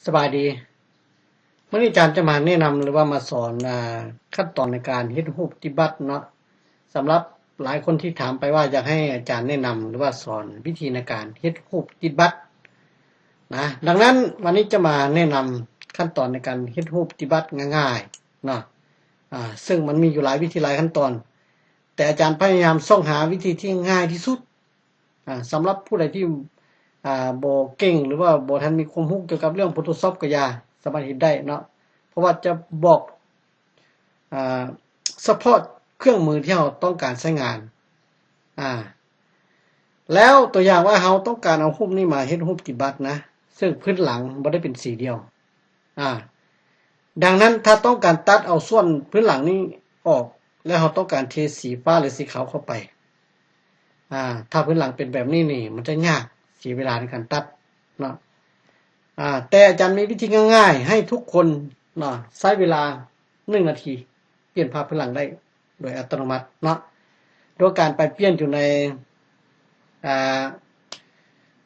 ສະບາຍດີ. ມື້ນີ້ອາຈານຈະມາແນະນຳ ຫຼືວ່າມາສອນ ອາ ຂັ້ນຕອນໃນການເຮັດຮູບຕິບັດເນາະ. ສຳລັບຫຼາຍຄົນທີ່ຖາມໄປວ່າຢາກໃຫ້ອາຈານແນະນຳ ຫຼືວ່າສອນວິທີໃນການເຮັດຮູບຕິບັດນະ. ດັ່ງນັ້ນ ວັນນີ້ຈະມາແນະນຳຂັ້ນຕອນໃນການເຮັດຮູບຕິບັດງ່າຍໆເນາະ. ອາ ເຊິ່ງມັນມີຢູ່ຫຼາຍວິທີຫຼາຍຂັ້ນຕອນ, ແຕ່ອາຈານພະຍາຍາມຊອກຫາວິທີທີ່ງ່າຍທີ່ສຸດ. ອາ ສຳລັບຜູ້ໃດທີ່ ອາ ບໍ່ເກັ່ງ ຫຼືວ່າບໍ່ທັນມີຄວາມຮູ້ກ່ຽວກັບເລື່ອງ Photoshop ກໍຢ່າ ສາມາດເຮັດໄດ້ເນາະ, ເພາະວ່າຈະບອກ ອາ ສະເພາະເຄື່ອງມືທີ່ເຮົາຕ້ອງການໃຊ້ງານ. ອາ ແລ້ວຕົວຢ່າງວ່າເຮົາຕ້ອງການເອົາຮູບນີ້ມາເຮັດຮູບຕິບັດນະ, ເຊິ່ງພື້ນຫຼັງບໍ່ໄດ້ເປັນສີດຽວ. ອາ ດັ່ງນັ້ນ ຖ້າຕ້ອງການຕັດເອົາສ່ວນພື້ນຫຼັງນີ້ອອກ ແລ້ວເຮົາຕ້ອງການເທສີຟ້າ ຫຼື ສີຂາວເຂົ້າໄປ, ອາ ຖ້າພື້ນຫຼັງເປັນແບບນີ້ນີ້ ມັນຈະຍາກ ເສຍເວລາໃນການຕັດເນາະ. ອາ ແຕ່ອາຈານມີວິທີງ່າຍໆ ໃຫ້ທຸກຄົນເນາະ ໃຊ້ເວລາໜຶ່ງນາທີ ປ່ຽນພາບພື້ນຫຼັງໄດ້ໂດຍອັດຕະໂນມັດເນາະ, ໂດຍການໄປປ່ຽນຢູ່ໃນ ອາ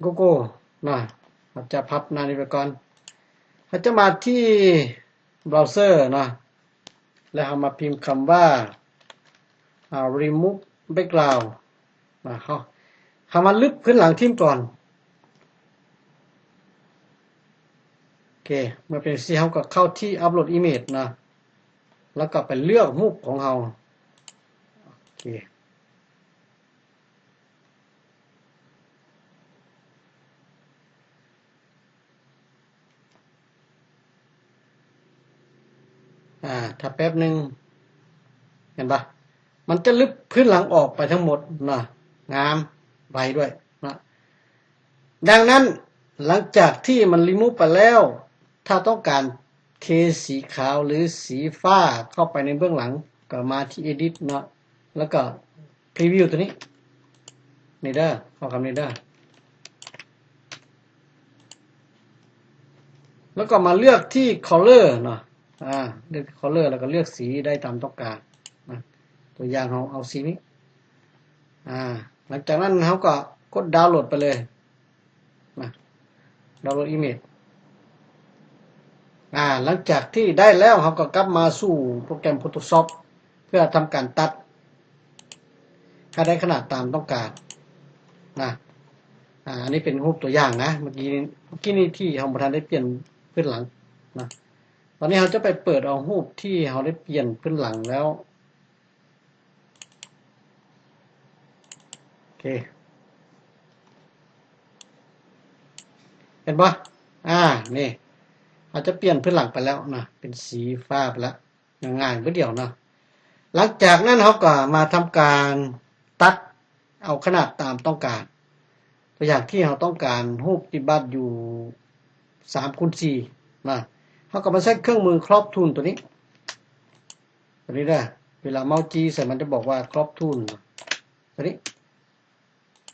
Google ເນາະ. ເຮົາຈະພັບໜ້ານີ້ໄປກ່ອນ, ເຮົາຈະມາທີ່ browser ເນາະ, ແລ້ວເຮົາມາພິມຄຳວ່າ ອາ remove background ນະ, ເຮົາ ເຮົາມາລຶບພື້ນຫຼັງຖິ້ມກ່ອນ. ໂອເຄ ເມື່ອເປັນຈັ່ງຊີ້ ເຮົາກໍເຂົ້າທີ່ upload image ເນາະ, ແລ້ວກໍໄປເລືອກຮູບຂອງເຮົາ. ໂອເຄ ອາ ຖ້າແປັບໜຶ່ງ ເຫັນບໍ່? ມັນຈະລຶບພື້ນຫຼັງອອກໄປທັງໝົດເນາະ, ງາມ ໄວດ້ວຍເນາະ. ດັ່ງນັ້ນ ຫຼັງຈາກທີ່ມັນ remove ໄປແລ້ວ ຖ້າຕ້ອງການເທສີຂາວ ຫຼື ສີຟ້າເຂົ້າໄປໃນເບື້ອງຫຼັງ ກໍມາທີ່ edit ເນາະ, ແລ້ວກໍ preview ຕົວນີ້ ນີ້ເດີ, ຂໍ້ຄຳນີ້ເດີ, ແລ້ວກໍມາເລືອກທີ່ color ເນາະ. ອາ ເລືອກ color ແລ້ວກໍເລືອກສີໄດ້ຕາມຕ້ອງການນະ, ຕົວຢ່າງເຮົາເອົາສີນີ້. ອາ ຫຼັງຈາກນັ້ນເຮົາກໍກົດ download ໄປເລີຍນະ, download image. ອາ ຫຼັງຈາກທີ່ໄດ້ແລ້ວ ເຮົາກໍກັບມາສູ່ໂປຣແກຣມ Photoshop ເພື່ອທຳການຕັດໃຫ້ໄດ້ຂະໜາດຕາມຕ້ອງການນະ. ອາ ອັນນີ້ເປັນຮູບຕົວຢ່າງນະ, ເມື່ອກີ້ ເມື່ອກີ້ນີ້ທີ່ເຮົາບໍ່ທັນໄດ້ປ່ຽນພື້ນຫຼັງນະ. ຕອນນີ້ເຮົາຈະໄປເປີດເອົາຮູບທີ່ເຮົາໄດ້ປ່ຽນພື້ນຫຼັງແລ້ວ. ໂອເຄ ເຫັນບໍ່? ອາ ນີ້ ເຮົາຈະປ່ຽນພື້ນຫຼັງໄປແລ້ວນະ, ເປັນສີຟ້າໄປແລ້ວ, ງ່າຍໆ ບຶດດຽວເນາະ. ຫຼັງຈາກນັ້ນເຮົາກໍມາທຳການຕັດເອົາຂະໜາດຕາມຕ້ອງການ. ຕົວຢ່າງທີ່ເຮົາຕ້ອງການຮູບຕິບັດຢູ່ສາມຄູນສີ່ນະ, ເຮົາກໍມາໃຊ້ເຄື່ອງມື crop tool ຕົວນີ້. ຕົວນີ້ເດີ, ເວລາເມົາຈີ້ໃສ່ ມັນຈະບອກວ່າ crop tool ຕົວນີ້,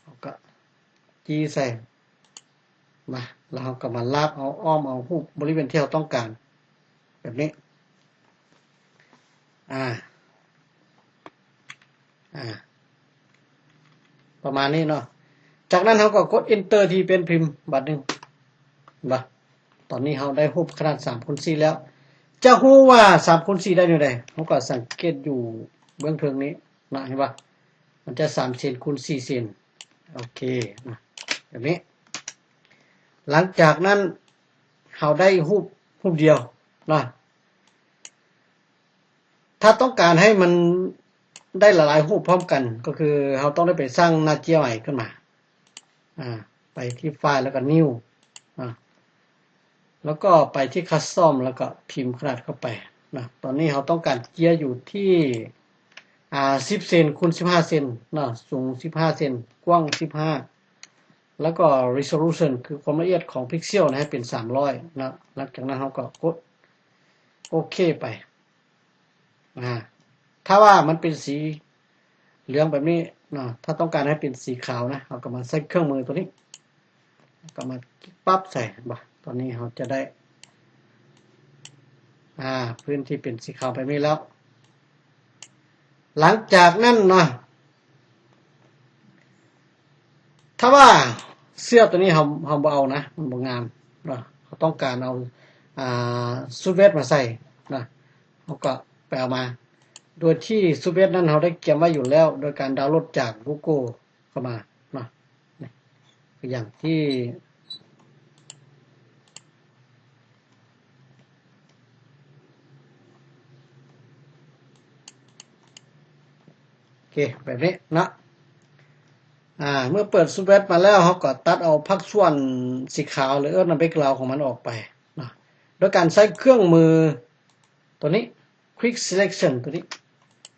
ເຮົາກໍຈີ້ໃສ່ມາ, ແລ້ວເຮົາກໍມາລາກເອົາ ອ້ອມເອົາຮູບບໍລິເວນທີ່ເຮົາຕ້ອງການ ແບບນີ້. ອາ ອາ ປະມານນີ້ເນາະ. ຈາກນັ້ນເຮົາກໍກົດ Enter ທີ່ແປ້ນພິມບາດໜຶ່ງ. ເຫັນບໍ່? ຕອນນີ້ເຮົາໄດ້ຮູບຂະໜາດສາມຄູນສີ່ແລ້ວ. ຈະຮູ້ວ່າສາມຄູນສີ່ໄດ້ແນວໃດ? ເຮົາກໍສັງເກດຢູ່ເບື້ອງເທິງນີ້ນະ, ເຫັນບໍ່? ມັນຈະສາມເຊັນຄູນສີ່ເຊັນ. ໂອເຄນະ, ແບບນີ້. ຫຼັງຈາກນັ້ນເຮົາໄດ້ຮູບ ຮູບດຽວນະ. ຖ້າຕ້ອງການໃຫ້ມັນໄດ້ຫຼາຍໆຮູບພ້ອມກັນ ກໍຄືເຮົາຕ້ອງໄດ້ໄປສ້າງໜ້າເຈ້ຍໃໝ່ຂຶ້ນມາ. ອາ ໄປທີ່ File ແລ້ວກໍ New ອາ ແລ້ວກໍໄປທີ່ Custom ແລ້ວກໍພິມຂະໜາດເຂົ້າໄປນະ. ຕອນນີ້ເຮົາຕ້ອງການເຈ້ຍຢູ່ທີ່ ອາ ສິບເຊັນຄູນສິບຫ້າເຊັນເນາະ, ສູງສິບຫ້າເຊັນ ກວ້າງສິບຫ້າ ແລ້ວກໍ Resolution ຄືຄວາມລະອຽດຂອງພິກເຊວນະ ໃຫ້ເປັນສາມຮ້ອຍເນາະ. ຫຼັງຈາກນັ້ນເຮົາກໍກົດໂອເຄໄປ. ອາ ຖ້າວ່າມັນເປັນສີເຫຼືອງແບບນີ້ເນາະ, ຖ້າຕ້ອງການໃຫ້ເປັນສີຂາວນະ, ເຮົາກໍມາໃຊ້ເຄື່ອງມືຕົວນີ້, ກໍມາປັບໃສ່. ເຫັນບໍ່? ຕອນນີ້ເຮົາຈະໄດ້ ອາ ພື້ນທີ່ເປັນສີຂາວແບບນີ້ແລ້ວ. ຫຼັງຈາກນັ້ນເນາະ, ຖ້າວ່າເສື້ອຕົວນີ້ເຮົາ ເຮົາບໍ່ເອົານະ, ມັນບໍ່ງາມເນາະ, ເຮົ ຕ້ອງການເອົາ ອ່າ Source Web ມາໃສ່ນະ ເຮົາກໍໄປເອົາມາ ໂດຍທີ່ Source Web ນັ້ນເຮົາໄດ້ກຽມໄວ້ຢູ່ແລ້ວ ໂດຍການດາວໂຫຼດຈາກ Google ເຂົ້າມາເນາະ ນີ້ ຄືຢ່າງທີ່ ໂອເຄ ແບບນີ້ເນາະ ອາ ເມື່ອເປີດ Source Web ມາແລ້ວ ເຮົາກໍຕັດເອົາພາກສ່ວນສີຂາວ ຫຼື ເອີ້ນວ່າ background ຂອງມັນອອກໄປເນາະ ໂດຍການໃຊ້ເຄື່ອງມືຕົວນີ້ Quick Selection ຕົວນີ້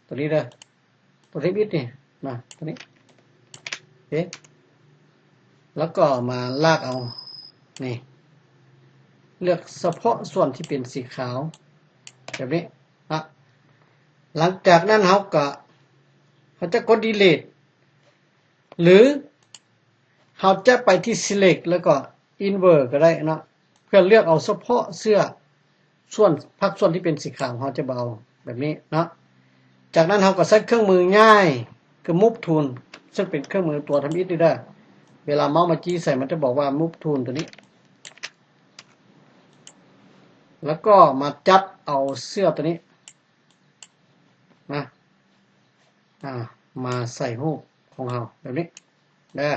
ຕົວນີ້ເດີ ຕົວທຳອິດນີ້ນະ ຕົວນີ້ ໂອເຄ ແລ້ວກໍມາລາກເອົາ ນີ້ ເລືອກສະເພາະສ່ວນທີ່ເປັນສີຂາວ ແບບນີ້ນະ ຫຼັງຈາກນັ້ນເຮົາກໍ ເຮົາຈະກົດ Delete ຫຼື ເຮົາຈະໄປທີ່ Select ແລ້ວກໍ Invert ກໍໄດ້ເນາະ ເພື່ອເລືອກເອົາສະເພາະເຊື້ອ ສ່ວນ ພາກສ່ວນທີ່ເປັນສີຂາວ ເຮົາຈະບໍ່ເອົາ ແບບນີ້ເນາະ ຈາກນັ້ນເຮົາກໍໃຊ້ເຄື່ອງມືຍ້າຍ ຄື Move Tool ເຊິ່ງເປັນເຄື່ອງມືຕົວທຳອິດນີ້ເດີ ເວລາເມົາສ໌ມາຈີ້ໃສ່ ມັນຈະບອກວ່າ Move Tool ຕົວນີ້ ແລ້ວກໍມາຈັບເອົາເຊື້ອຕົວນີ້ ນະ ອາ ມາໃສ່ຮູບຂອງເຮົາແບບນີ້ເດີ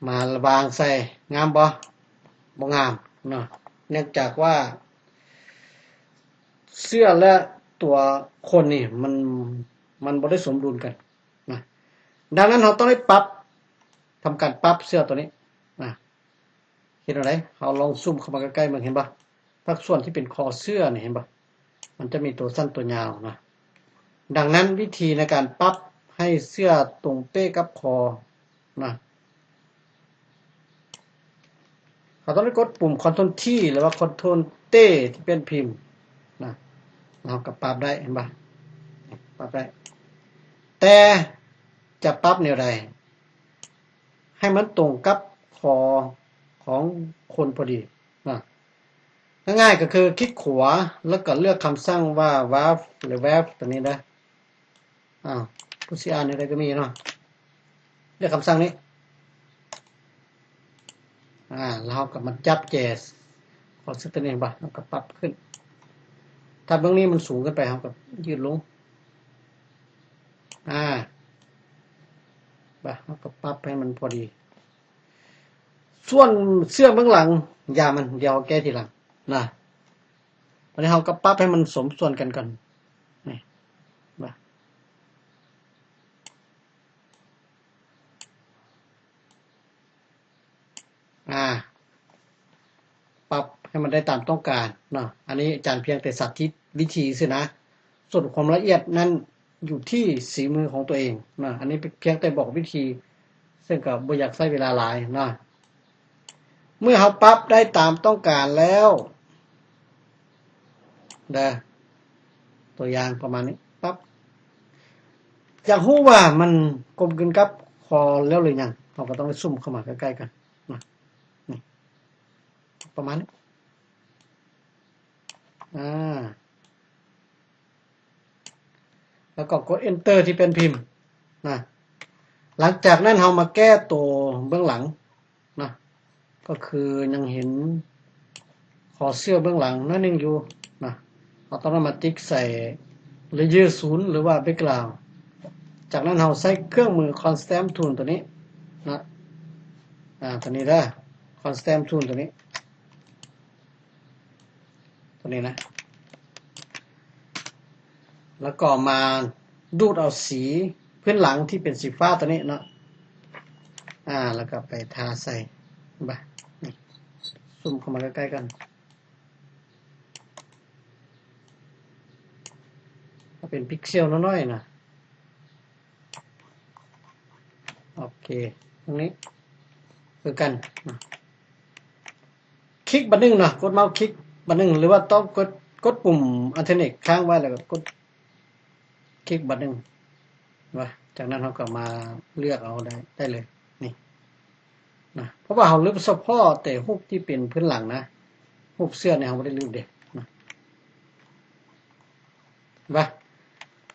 ມາວາງໃສ່ ງາມບໍ່? ບໍ່ງາມເນາະ ເນື່ອງຈາກວ່າເສື້ອ ແລະ ຕົວຄົນນີ້ ມັນ ມັນບໍ່ໄດ້ສົມດຸນກັນນະ ດັ່ງນັ້ນເຮົາຕ້ອງໄດ້ປັບ ທຳການປັບເສື້ອຕົວນີ້ນະ ເຮັດແນວໃດ? ເຮົາລອງຊູມເຂົ້າມາໃກ້ໆເບິ່ງ ເຫັນບໍ່? ພາກສ່ວນທີ່ເປັນຄໍເສື້ອນີ້ ເຫັນບໍ່? ມັນຈະມີຕົວສັ້ນຕົວຍາວນະ. ດັ່ງນັ້ນ ວິທີໃນການປັບໃຫ້ເສື້ອຕົງເປ້ກັບຄໍນະ, ເຮົາຕ້ອງໄດ້ກົດປຸ່ມ Ctrl T ຫຼືວ່າ Ctrl T ທີ່ແປ້ນພິມນະ, ເຮົາກໍປັບໄດ້ ເຫັນບໍ່? ປັບໄດ້. ແຕ່ຈະປັບແນວໃດ? ໃຫ້ມັນຕົງກັບຄໍຂອງຄົນພໍດີນະ. ງ່າຍໆກໍຄືຄລິກຂວາ ແລ້ວກໍເລືອກຄຳສັ່ງວ່າ Warp ຫຼື Warp ຕົວນີ້ເດີ. ອ້າວ ຜູ້ຊິອ່ານແນວໃດກໍມີເນາະ. ເລືອກຄຳສັ່ງນີ້ ອາ ແລ້ວເຮົາກໍມາຈັບແຈ ຂໍເສື້ອຕົວນີ້ເຫັນບໍ່? ເຮົາກໍປັບຂຶ້ນ. ຖ້າເບື້ອງນີ້ມັນສູງເກີນໄປ ເຮົາກໍຢືດລົງ. ອາ ບາດເຮົາກໍປັບໃຫ້ມັນພໍດີ. ສ່ວນເສື້ອເບື້ອງຫຼັງ ຢ່າມັນ ດຽວເຮົາແກ້ທີຫຼັງນະ. ບາດນີ້ເຮົາກໍປັບໃຫ້ມັນສົມສ່ວນກັນກ່ອນ. ນີ້ ບາດ ອາ ປັບໃຫ້ມັນໄດ້ຕາມຕ້ອງການເນາະ. ອັນນີ້ອາຈານພຽງແຕ່ສາທິດວິທີຊື່ນະ, ສ່ວນຄວາມລະອຽດນັ້ນຢູ່ທີ່ສີມືຂອງຕົວເອງນະ. ອັນນີ້ພຽງແຕ່ບອກວິທີ ເຊິ່ງກໍບໍ່ຢາກໃຊ້ເວລາຫຼາຍເນາະ. ເມື່ອເຮົາປັບໄດ້ຕາມຕ້ອງການແລ້ວເດີ, ຕົວຢ່າງປະມານນີ້ ປັບ. ຢາກຮູ້ວ່າມັນກົມກືນກັບຄໍແລ້ວຫຼືຍັງ, ເຮົາກໍຕ້ອງໄດ້ຊູມເຂົ້າມາໃກ້ໆກັນນະ. ນີ້ ປະມານນີ້ ອາ ແລ້ວກໍກົດ Enter ທີ່ແປ້ນພິມນະ. ຫຼັງຈາກນັ້ນເຮົາມາແກ້ໂຕເບື້ອງຫຼັງນະ, ກໍຄືຍັງເຫັນຄໍເສື້ອເບື້ອງຫຼັງໜ້ອຍໜຶ່ງຢູ່ນະ. ເຮົາຕ້ອງໄດ້ມາຕິກໃສ່ Layer ສູນ ຫຼືວ່າ Background. ຈາກນັ້ນເຮົາໃຊ້ເຄື່ອງມື Custom Tool ຕົວນີ້ນະ, ອາ ຕົວນີ້ເດີ Custom Tool ຕົວນີ້. ຕົວນີ້ນະ, ແລ້ວກໍມາດູດເອົາສີພື້ນຫຼັງທີ່ເປັນສີຟ້າຕົວນີ້ເນາະ, ອາ ແລ້ວກໍໄປທາໃສ່ ເຫັນບໍ່? ນີ້ ຊູມເຂົ້າມາໃກ້ໆກັນ, ເອົາເປັນພິກເຊວນ້ອຍໆນະ. ໂອເຄ ຕົງນີ້ຄືກັນນະ. ຄລິກບາດໜຶ່ງເນາະ, ກົດເມົາສ໌ຄລິກບາດໜຶ່ງ ຫຼືວ່າຕ້ອງກົດ ກົດປຸ່ມ Alt ຄ້າງໄວ້ ແລ້ວກໍກົດຄລິກບາດໜຶ່ງວ່າ, ຈາກນັ້ນເຮົາກໍມາເລືອກເອົາໄດ້ ໄດ້ເລີຍນີ້ນະ. ເພາະວ່າເຮົາລຶບສະເພາະແຕ່ຮູບທີ່ເປັນພື້ນຫຼັງນະ, ຮູບເສື້ອນີ້ເຮົາບໍ່ໄດ້ລຶບເດ້ນະ. ວ່າ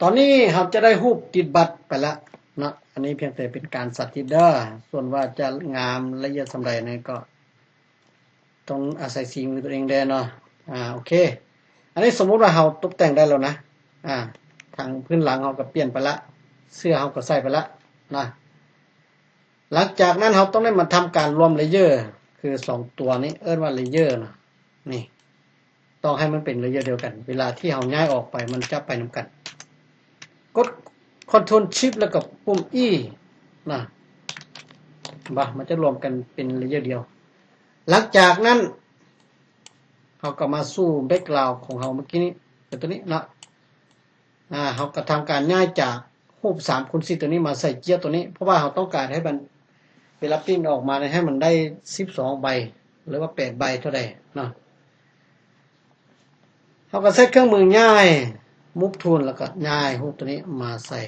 ຕອນນີ້ເຮົາຈະໄດ້ຮູບຕິດບັດໄປລະເນາະ. ອັນນີ້ພຽງແຕ່ເປັນການສາທິດເດີ, ສ່ວນວ່າຈະງາມລະອຽດສ່ຳໃດນັ້ນກໍ ຕ້ອງອາໄສສີມືຕົວເອງແດ່ເນາະ. ອາ ໂອເຄ ອັນນີ້ສົມມຸດວ່າເຮົາຕົບແຕ່ງໄດ້ແລ້ວນະ. ອາ ທາງພື້ນຫຼັງເຮົາກໍປ່ຽນໄປລະ, ເສື້ອເຮົາກໍໃສ່ໄປລະນະ. ຫຼັງຈາກນັ້ນເຮົາຕ້ອງໄດ້ມາທຳການລວມເລເຢີ ຄືສອງຕົວນີ້ ເອີ້ນວ່າເລເຢີນະ. ນີ້ ຕ້ອງໃຫ້ມັນເປັນເລເຢີດຽວກັນ, ເວລາທີ່ເຮົາຍ້າຍອອກໄປມັນຈະໄປນຳກັນ. ກົດ Ctrl Shift ແລ້ວກໍປຸ່ມ E ນະ ເຫັນບໍ່? ມັນຈະລວມກັນເປັນເລເຢີດຽວ. ຫຼັງຈາກນັ້ນ ເຮົາກໍມາສູ່ background ຂອງເຮົາເມື່ອກີ້ນີ້ ເປັນຕົວນີ້ເນາະ. ອາ ເຮົາກໍທຳການຍ້າຍຈາກຮູບສາມຄູນສີ່ຕົວນີ້ມາໃສ່ເຈ້ຍຕົວນີ້ ເພາະວ່າເຮົາຕ້ອງການໃຫ້ມັນ ເວລາປຣິ້ນອອກມາໃຫ້ມັນໄດ້ສິບສອງໃບ ຫຼືວ່າແປດໃບເທົ່າໃດເນາະ. ເຮົາກໍໃຊ້ເຄື່ອງມືຍ້າຍ Move Tool ແລ້ວກໍຍ້າຍຮູບຕົວນີ້ມາໃສ່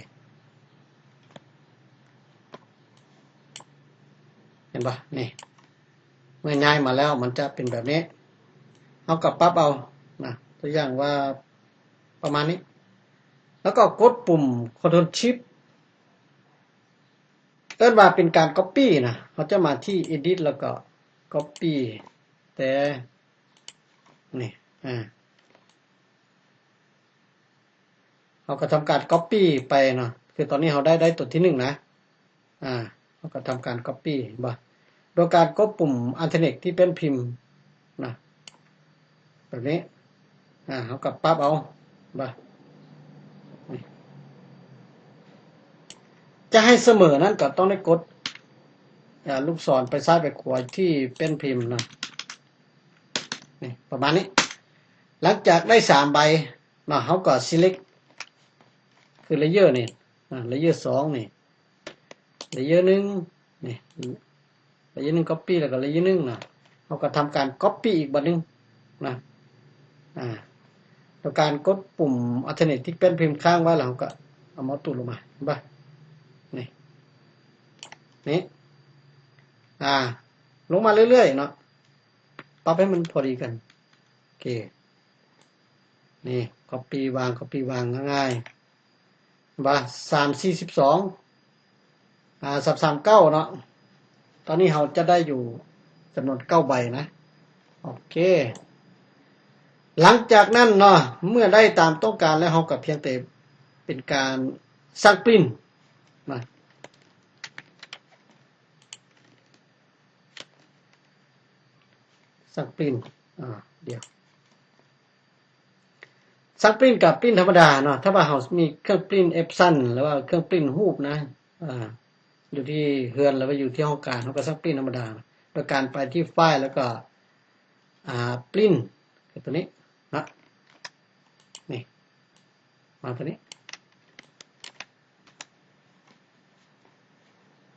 ເຫັນບໍ່? ນີ້ ເມື່ອຍ້າຍມາແລ້ວມັນຈະເປັນແບບນີ້ ເຮົາກໍປັບເອົານະ ຕົວຢ່າງວ່າປະມານນີ້ ແລ້ວກໍກົດປຸ່ມ Ctrl Shift ເອີ້ນວ່າເປັນການ Copy ນະ. ເຮົາຈະມາທີ່ Edit ແລ້ວກໍ Copy ແຕ່ ນີ້ ອາ ເຮົາກໍທຳການ Copy ໄປເນາະ. ຄືຕອນນີ້ເຮົາໄດ້ ໄດ້ຕົວທີໜຶ່ງນະ. ອາ ເຮົາກໍທຳການ Copy ເຫັນບໍ່? ໂດຍການກົດປຸ່ມ Alternate ທີ່ແປ້ນພິມນະ ແບບນີ້. ອາ ເຮົາກໍປັບເອົາ ເຫັນບໍ່? ນີ້ ຈະໃຫ້ສະເໝີນັ້ນກໍຕ້ອງໄດ້ກົດ ອາ ລູກສອນໄປຊ້າຍໄປຂວາທີ່ແປ້ນພິມນະ. ນີ້ ປະມານນີ້. ຫຼັງຈາກໄດ້ສາມໃບເນາະ ເຮົາກໍ Select ຄື Layer ນີ້ ອາ Layer ສອງນີ້ Layer ໜຶ່ງນີ້ Layer ໜຶ່ງ Copy ແລ້ວກໍ Layer ໜຶ່ງນະ. ເຮົາກໍທຳການ Copy ອີກບາດໜຶ່ງນະ. ອາ ໂດຍການກົດປຸ່ມ Alternate ທີ່ແປ້ນພິມຄ້າງໄວ້ ແລ້ວເຮົາກໍເອົາເມົາຕູດລົງມາ ເຫັນບໍ່? ນີ້ ນີ້ ອາ ລົງມາເລື້ອຍໆເນາະ. ປັບໃຫ້ມັນພໍດີກັນ. ໂອເຄ ນີ້ Copy ວາງ Copy ວາງ ງ່າຍໆ ວ່າ ສາມ ສີ່ ສິບສອງ ອາ ສາມ ສາມ ເກົ້າເນາະ. ຕອນນີ້ເຮົາຈະໄດ້ຢູ່ຈຳນວນເກົ້າໃບນະ. ໂອເຄ ຫຼັງຈາກນັ້ນເນາະ ເມື່ອໄດ້ຕາມຕ້ອງການແລ້ວ ເຮົາກໍພຽງແຕ່ເປັນການສັ່ງປຣິ້ນນະ. ສັ່ງປຣິ້ນ ອາ ດຽວ ສັ່ງປຣິ້ນກັບປຣິ້ນທຳມະດາເນາະ. ຖ້າວ່າເຮົາມີເຄື່ອງປຣິ້ນ Epson ຫຼືວ່າເຄື່ອງປຣິ້ນຮູບນະ ອາ ຢູ່ທີ່ເຮືອນ ຫຼືວ່າຢູ່ທີ່ຫ້ອງການ ເຮົາກໍສັ່ງປຣິ້ນທຳມະດາ ໂດຍການໄປທີ່ File ແລ້ວກໍ ອາ ປຣິ້ນ ຕົວນີ້ເນາະ. ນີ້ ມາຕົວນີ້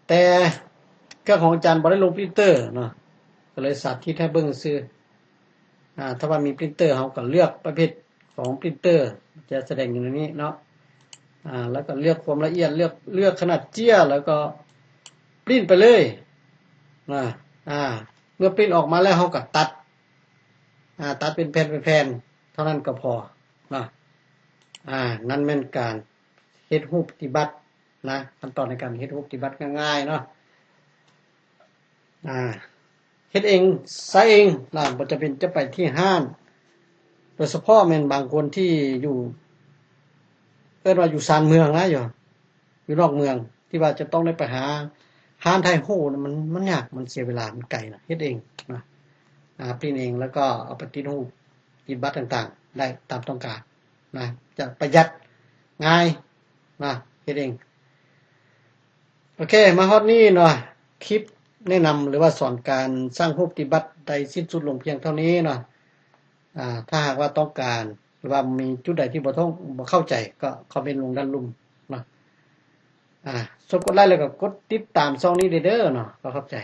ແຕ່ເຄື່ອງຂອງອາຈານບໍ່ໄດ້ລົງປຣິ້ນເຕີເນາະ ກໍເລີຍສາທິດໃຫ້ເບິ່ງຊື່. ອາ ຖ້າວ່າມີປຣິ້ນເຕີ ເຮົາກໍເລືອກປະເພດຂອງປຣິ້ນເຕີ ຈະສະແດງຢູ່ໃນນີ້ເນາະ. ອາ ແລ້ວກໍເລືອກຄວາມລະອຽດ ເລືອກ ເລືອກຂະໜາດເຈ້ຍ ແລ້ວກໍປຣິ້ນໄປເລີຍນະ. ອາ ເມື່ອປຣິ້ນອອກມາແລ້ວ ເຮົາກໍຕັດ ອາ ຕັດເປັນແຜ່ນເປັນແຜ່ນເທົ່ານັ້ນກໍພໍເນາະ. ອາ ນັ້ນແມ່ນການເຮັດຮູບປະຕິບັດນະ ຂັ້ນຕອນໃນການເຮັດຮູບປະຕິບັດງ່າຍໆເນາະ. ອາ ເຮັດເອງ ໃຊ້ເອງນະ ບໍ່ຈຳເປັນຈະໄປທີ່ຮ້ານ ໂດຍສະເພາະແມ່ນບາງຄົນທີ່ຢູ່ ເອີ້ນວ່າຢູ່ຊານເມືອງນະ ຢູ່ ຢູ່ນອກເມືອງ ທີ່ວ່າຈະຕ້ອງໄດ້ໄປຫາຮ້ານຖ່າຍຮູບນະ ມັນ ມັນຍາກ ມັນເສຍເວລາ ມັນໄກນະ. ເຮັດເອງນະ ອາ ປຣິ້ນເອງ ແລ້ວກໍເອົາໄປຕິດຮູບ ຕິດບັດຕ່າງໆ ໄດ້ຕາມຕ້ອງການນະ ຈະປະຢັດ ງ່າຍນະ ເຮັດເອງ. ໂອເຄ ມາຮອດນີ້ເນາະ ຄລິບແນະນຳ ຫຼືວ່າສອນການສ້າງຮູບຕິດບັດໄດ້ສິ້ນສຸດລົງພຽງເທົ່ານີ້ເນາະ. ອາ ຖ້າຫາກວ່າຕ້ອງການ ຫຼືວ່າມີຈຸດໃດທີ່ບໍ່ທ່ອງ ບໍ່ເຂົ້າໃຈ ກໍຄອມເມັນລົງດ້ານລຸ່ມເນາະ. ອາ ຊ່ວຍກົດໄລ ແລ້ວກໍກົດຕິດຕາມຊ່ອງນີ້ເດີເນາະ. ຂໍຂອບໃຈ.